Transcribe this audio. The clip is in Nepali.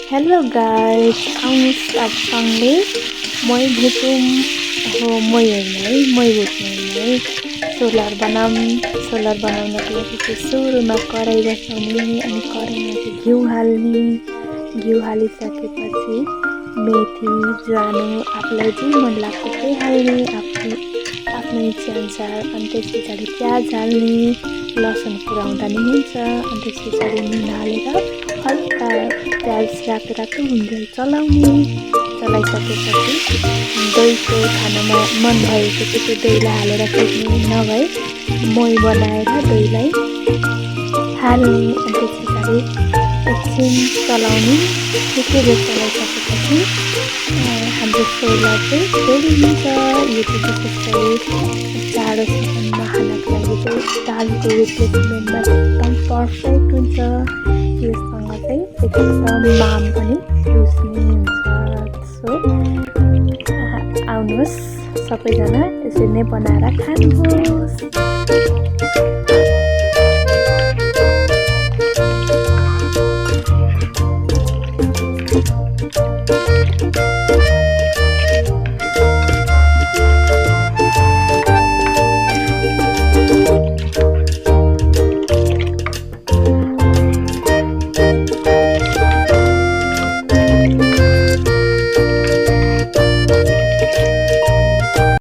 हेलो गाइस, आउनुहोस् अब सँगै मै भुटौँ हो मै हेर्नु है, मै भुट्नु है। सोलर बनाउनको लागि चाहिँ सुरुमा कराई बसाउने अनि कराईमा चाहिँ घिउ हाल्ने। घिउ हालिसकेपछि मेथी, ज्वानो आफूलाई जे मन लाग्छ त्यही हाल्ने, आफ्नो इच्छाअनुसार। अनि त्यस पछाडि प्याज हाल्ने, लसुन पुऱ्याउँदा नि हुन्छ। अनि त्यस पछाडि नुन हालेर हल्का प्याज रातो हुँदै चलाउने। चलाइसकेपछि दहीको खानामा मन भएको चाहिँ त्यो दहीलाई हालेर फेर्ने, नभए मही बनाएर दहीलाई हाल्ने। अनि त्यस पछाडि एकछिन चलाउने। निकै बेर चलाइसकेपछि हाम्रो सोलर चाहिँ रेडी हुन्छ। यो चाहिँ विशेष गरी जाडो सिजनमा खानाको लागि चाहिँ दालको रिप्लेसमेन्टमा एकदम पर्फेक्ट हुन्छ। योसँग चाहिँ एकदम माम पनि रुच्ने हुन्छ। सो आउनुहोस् सबैजना यसरी नै बनाएर खानुहोस्।